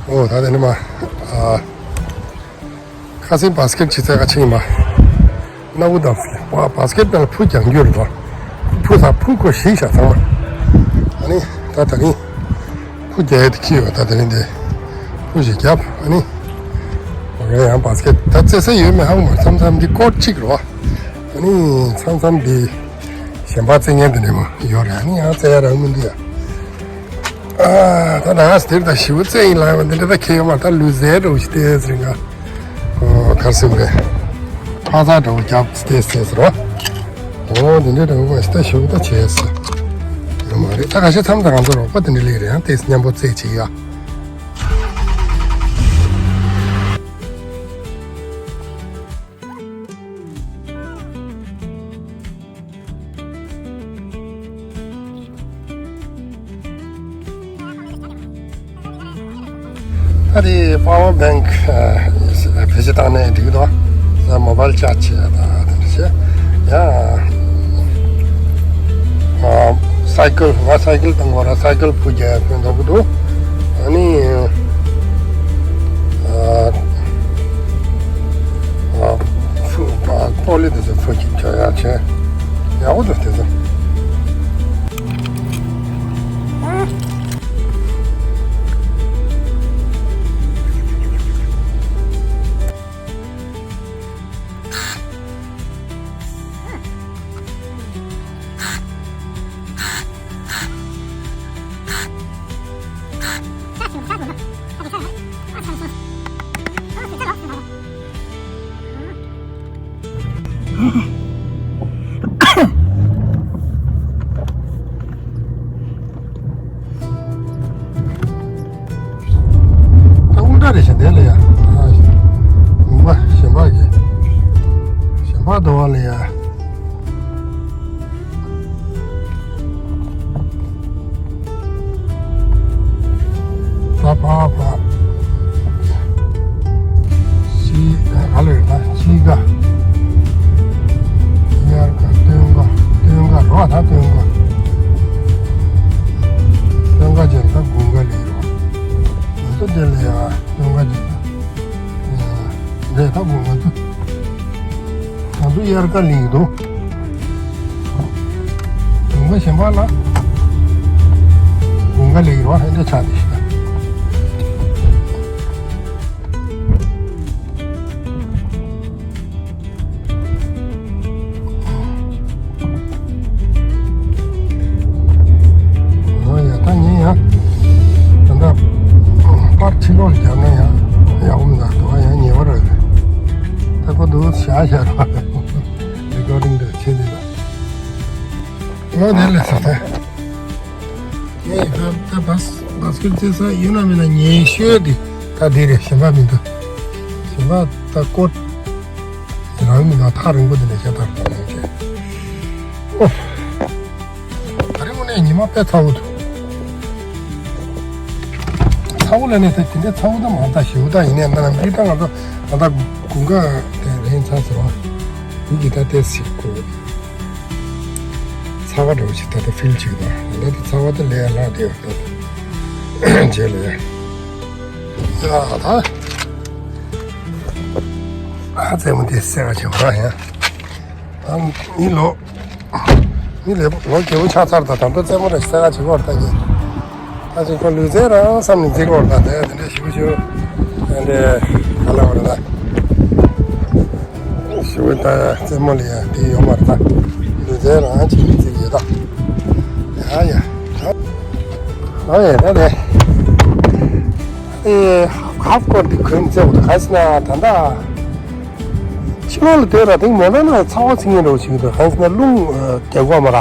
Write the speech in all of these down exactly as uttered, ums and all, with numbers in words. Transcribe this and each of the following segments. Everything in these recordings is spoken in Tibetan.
ཨོ་ད་དེ་ནི་མ། ཨ། ཁ་སང་བཱ་སི་ཀེཊ་བྱེད་ཚད་ཁ་ཆེ་ཡིན་པ། སྣ་བུ་དང་བ་བཱ་སི་ཀེཊ་ནང་ལ་ཕུ་རྒྱག་རྒྱུ་རེད་དོ། ཕུ་ས་ཕུ་ཁོ་ཞིག་བཞག་ཚང་མ། ཨ་ནི་ད་ད་རིང་ཕུ་རྒྱག་ཡས་དེ་ཁྱི་ཡོད། ད་ད་རིང་དེ་ཕུ་ཞིག་རྒྱབ། ཨ་ནི་རེད། ཡང་བཱ་སི་ཀེཊ་ད་རྩེ་ས་ཡོད་མེད་ཧ་གོ་མ་མཚམས་མཚམས་འདི་སྐོར་གཅིག་རེད་བ། ཨ་ནི་མཚམས་མཚམས་འདི་གཞན་པ་རྩེ་མཁན་དེ་འདྲ་མོ་ཡོད་རེད། ཨ་ནི་ཡང་རྩེ་ཡ་རག་མི་འདུག་ཡ། ཨ། ད་ནང་སྟེར་དང་ཞིབ་རྩེ་ཡིན་ལ་འདི་འདྲ་ད་ཁྱེད་མ་ད་ལུས་རྩལ་འགྲོ་ཞིག་སྟེར་ཟེར་འགའ། ཨོ་གར་སེམས་རེད། ཕ་ཚ་འགྲོ་རྒྱབ་སྟེར་སྟེར་ཟེར་བ། ཨོ་འདི་འདྲ་འགྲོ་བ་ཞིག་ད་ཞིབ་ད་བྱས་ཟེར། ཡོད་མ་རེད། ད་ཁ་ཤས་མཚམས་ད་ང་ཚོ་རོགས་པ་དེ་འདྲ་ལས་རེད། ཡང་སྟེར་མཉམ་པོ་རྩེ་བྱེད་ཡ། ཨ་དེ་པ་ཝར་བེང་ཀི་བེད་སྤྱོད་བཏང་ནས་འགྲིག་གི་འདུག་ཨ་མོ་བལ་ཅཱར་ཇི་བྱེད་ཡ་དང་དེ་འདྲ་བྱེད་ཡ། ཨ་སའི་ཀལ། ང་སའི་ཀལ་བཏང་དགོས་ར། སའི་ཀལ་ཕུ་རྒྱག་ཡ་ཕན་ཐོགས་ཀྱི་འདུག་ཨ་ནི་ཨ་ཕུ་པ་པོ་ལི་དེ་ཚོ་ཕུ་གཅིག་བྱ་ཡ་བྱེད་ཡག་པོ་འདུག་དེ་ཚོ། ད་དབུ་སྐྲ་རེ་བྱས་དེ་ལ་ཡ། ཨ་ཞིམ་པ་ཞིམ་པ་གི་ཞིམ་པ་དོ་བ་ལ་ཡ། ད་ཕ་ཕ། ཤི་ག་ལེར་ད་ཤི་ག་ཡར་ག་སྟོན་ག་སྟོན་ག་རོ། ད་སྟོན་ག་སྟོན་ག་ཅན་ད་དགུན་ག་ལེར་རོ། ང་ཚོ་དེ་ལ་ཡ་སྟོན་ག་ཅན་ད་འདས་ད་དགུན་ང་ཚོ། ང་ཚོ་དབྱར་ཁ་ལེགས་འདུག་དགུན་ཁ་གཞན་པ་ལ། དགུན་ཁ་ལེགས་རོ་ཧན་ཏེ་ཆགས་ཏེ་ཤི་ད། ཨོ་ཡ་ད་ཉིན་ཡ། ད་ལྟ་པར་ཕྱི་ལོགས་རྒྱབ་ན་ཡ་ཡག་པོ་མི་འདུག་དུ་བ་ཡ་ཉེ་བ་རེད། ད་ཁོ་འདུག་བྱ་བྱ་ར། རི་ཀོར་ཌིང་འདྲ་བྱེད་ལེ་ལ། ཨོ་དེ་ལས་ས་ད། ངས་ད་ད་བཱ་སི་བཱ་སི་ཀེཊ་རྩེ་ས་ཡིན་ན་མིན་ན་ཉེ་ཤོས་དེ་ད་དེ་རེད། གཞན་པ་མི་འདུག་གཞན་པ་ད་ཀོ་རང་མི་འདུག་ཐག་རིང་པོ་དེ་ནས་ཤ་ཐག་རིང་པོ་ནས་བྱས། ཨོ། ད་རིང་དངོས་གནས་ཉི་མ་དཔེ་ཚ་བོ་འདུག་ཚ་བོ་ལ་ནི་ད་དེ་འདྲའི་ཚ་བོ་ད་མ་ད་ཞེ་པོ་ད་ཡིན་ནའི་ད་ལམ་འདི་ད་ང་ཚོ་ད་ད་དགུན་ཁ་དེ་རིང་ཚ་ཟེར་བ། ཡིན་གྱི་ད་ལྟའི་སི་ཀོ་ཚ་བ་འདྲ་བོ་ཞིག་ད་ལྟ་ཕིལ་བྱེད་ཀྱི་འདུག་ད་ལྟ་དེ་ཚ་བ་ད་ལས་ཡ་ལྷག་བསྡད་ཡོད་ད། རྗེས་ལ་ཡ། ཡ་ད། ཨ་རྩེད་མོ་དེ་སེ་ག་བྱེད་པ་ར་ཡ། ཨ་མི་ལོ། མི་ལས་ལོ་རྒྱལ་པོ་ཆགས་ཚར་ད་ད་ལྟ་རྩེད་མོ་ར་ཞིག་སེ་ག་བྱེད་ཀྱི་ཡོད་རེད་ད་ཀྱི། ད་ཅིག་ཁོ་ལུས་རྩལ་རང་བསམ་ནས་རྩེ་གི་ཡོད་རེད་ད། ད་ཡ་དེ་འདྲ་ཞུ་ཞུ། དེ་འདྲ་ག་ལ་བ་རེད་ད། ཞུ་ད་རྩེད་མོ་ལ་ཡ་དེ་ཡོད་མ་རེད་ད། ལུས་རྩལ་རང་བྱེད་ཀྱི་རྩེ་གི་ཡོད་ད། ཡ་ཡ། ཨ་ཡ་ད་དེ། ཨེ་ཧབ་ཀོར་དེ་གོན་རྩེ་བ་ད་ག་ཟེར་ན་ད་ད། ཕྱི་ལོགས་ལ་སྡོད་ར་དེང་མེ་ལོ་ན་ཚ་བ་ཚིག་ངན་འདྲ་བོ་ཞིག་འདུག་གང་ཟེར་ན་རླུང་རྒྱག་གོ་མ་ར།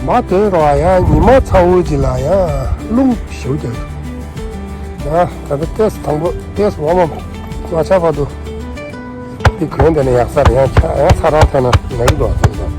མ་སྡོད་ར་ཡང་ཉི་མ་ཚ་བོ་ཅིག་ལ་ཡང་རླུང་ཞེ་པོ་རྒྱག་འདུག་ཡང་ད་ལྟ་ཏེས་དང་པོ་ཏེས་འོ་མ་མ་ཆགས་བར་དུ་འདི་གོན་བསྡད་ན་ཡག་ས་རེད། ཡང་ཆ་ཡང་ཚ་ར་ཐལ་ན་ན་གི་འགྲོ་བ་ཚོ་འདུག་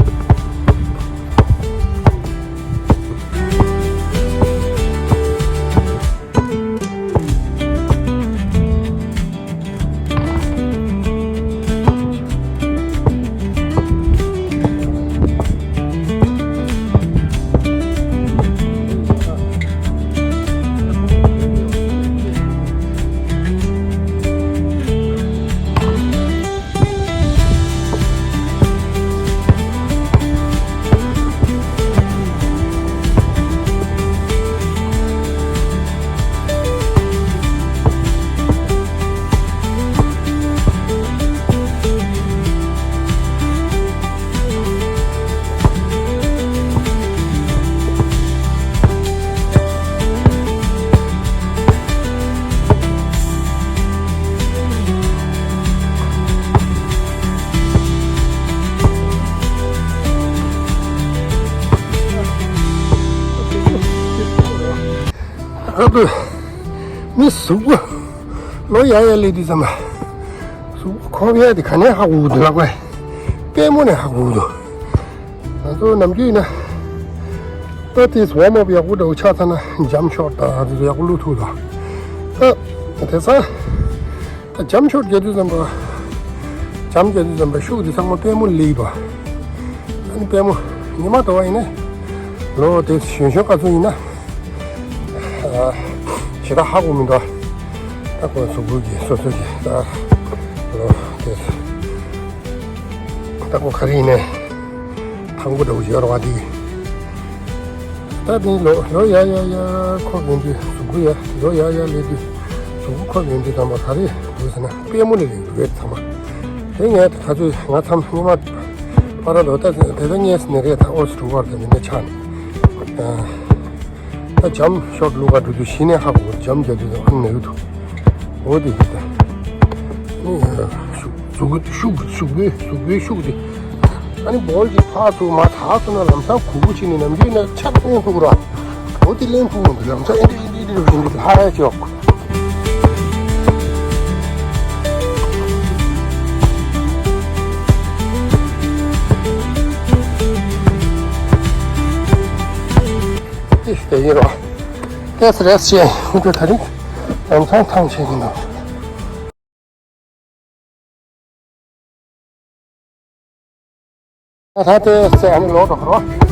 གཟུགས་པོ་ལོ་ཡ་ཡ་ལས་དུས་ཙམ་པ། གཟུགས་པོ་ཁོག་ཡ་དེ་ག་ནས་ཧ་གོ་གི་འདུག་ལབ་དགོས། པད་མོ་ནས་ཧ་གོ་གི་འདུག་ང་ཚོ་ནམ་རྒྱུན་ཡིན་ན། ད་དེས་ཝོམ་ཨབ་ཡག་པོ་འདྲ་བོ་ཆགས་ཚར་ན་འཇམ་ཤོཊ་དང་དེ་ཚོ་ཡག་པོ་བླུག་ཐུབ་དང་། ད་དེ་ཚ། ད་འཇམ་ཤོཊ་རྒྱག་དུས་ཙམ་པ། འཇམ་རྒྱག་དུས་ཙམ་པ་ཤུགས་དེ་ཚང་མ་པད་མོ་སླེབས་པ། ཨ་ནི་པད་མོ་ཉི་མ་དོ་བ་ཡིན་ན། ལོ་དེ་གཞོན་གཞོན་སྐབས་སུ་ཡིན་ན། ཞེ་དྲག་ཧ་གོ་མི་འདུག་ད་ཁོ་གཟུགས་པོ་གི་སོ་སོ་གི་ད་ལོ་དེ། ད་ཁོ་ག་རེ་ཡིན་ནའི་ཐང་པོ་འདྲ་བོ་ཡོད་རེད་བ་འདི། ད་འདི་ལོ་ལོ་ཡ་ཡ་ཡ་ཁོ་ཡོང་དུས་གཟུགས་པོ་ཡ་ལོ་ཡ་ཡ་ལས་དུས་གཟུགས་པོ་ཁོ་ཡོང་དུས་ཙམ་པ་ག་རེ་འདུག་ཟེར་ན་པད་མོ་ལས་རེད་འདུག་གས་ཚང་མ། དེ་ངས་ད་ཚོད་ང་མཚམས་སྔོན་མ་པ་ར་ལོ་ད་དེ་ད་ངས་ནས་རེད་ད་ཨོ་སི་ཀྲུ་བར་དེ་མི་འདྲ་ཆགས་ནས། ད་འཇམ་ཤོཊ་བླུག་ག་འགྲོ་དུས་གཞི་ནས་ཧ་གོ་འཇམ་རྒྱག་དུས་ཨ་ནི་མེད་གི་འདུག་འོ་དེ་ཡིན་ད། ཨ་ནི་ཤུགས་གཟུགས་པོའི་ཤུགས་གཟུགས་པོའི་གཟུགས་པོའི་ཤུགས་དེ། ཨ་ནི་བོལ་གྱི་ཕར་ཚུར་མར་ཚུར་སོང་ན་ལམ་སང་གུག་གུག་བྱས་ནས་ནམ་རྒྱུན་ན་ཆག་ལེན་ཐུབ་ར། འོ་དེ་ལེན་ཐུབ་མི་འདུག་ལམ་སང་ཨེ་འདྲ་ཨེ་འདྲ་ཨེ་འདྲ་ཨེ་འདྲ་ཧ་ཡ་ཅོག་ཏིས་དེ་ཡིན་རོ། ཏེས་རེས་བྱས་ཧུ་ཏུ་ད་རིང་ལམ་སང་ཐང་ཆད་ཀྱི་འདུག་ད་ལྟ་ཏེས་ཨ་ནི་ལོག་འགྲོ་རོགས།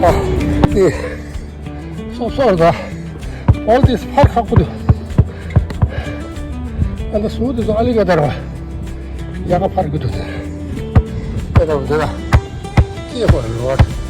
ཨ། དེ། སོ་སོར་ད། All this ཕར་ཁག་པོ་འདུག་ཨ་ད་སུ་དེ་ཚོ་ཨ་ལི་ག་དར་བ། ཡ་ག་ཕར་གི་འདུག་དེ། ཨེ་ད་འདི་ལ། ཀྱེ་ཧོ་ལོ།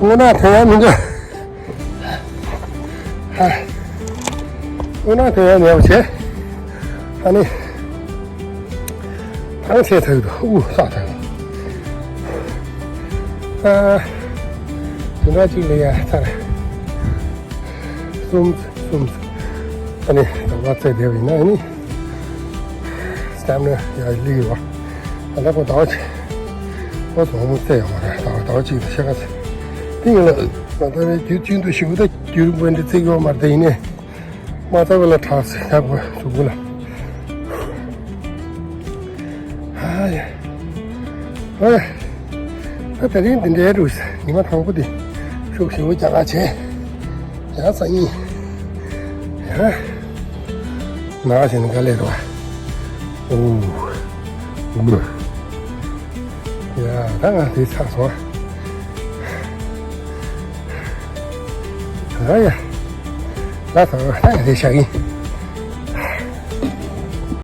དངོས་གནས་དེ་ཡང་མི་འདུག་དངོས་གནས་དེ་ཡང་མེད་པ་བྱས། ཨ་ནི། ཐང་ཆད་ཐག་ཏུ་དབུ་ས་ཐག་ཨ། དུ་འདྲ་གཅིག་ལས་ཡ་ཚར། གསུམ་གསུམ། ཨ་ནི་ད་བ་ཚད་བསྡད་པ་ཡིན་ན་ཨ་ནི། སྟབས་ནི་ཡ་ལི་ཡོད། ཨ་ད་ཁོ་ཟླ་བ་ཆེ། ཁོ་ཚོ་མོ་ཚད་ཡོད་མ་རེད། ཟླ་བ་ཟླ་བ་གཅིག་ལ་ཤ་ཁ་ཚད། དེ་ཡིན་ལ་ང་ད་ནི་རྒྱུ་རྐྱེན་དུ་ཞིག་ད་རྒྱུ་རིང་པོ་འདི་བརྩི་གི་ཡོད་མ་རེད། དེ་ཡིན་ནས། མ་ཚ་བ་ལ་དྲག་སེ་ཡག་པོ་གཟུགས་པོ་ལ། ཨ་ཡ། ཨ་ཡ། ད་དེ་རིང་འདི་འདྲའི་རུ་ཉི་མ་དང་པོ་འདི་ཤུགས་ཞེ་པོ་རྒྱག་ག་བྱས། ཡ་ས་ཡིན། ཡ། ན་བཞིན་ག་ལེ་རུ། ཨོ། ཨུ་མ། ཡ། ད་ང་དེ་ཚར་སོང་། ཨ་ཡ། ད་ཚར་སོང་། ད་ང་དེ་བཞག་གི་ཡིན།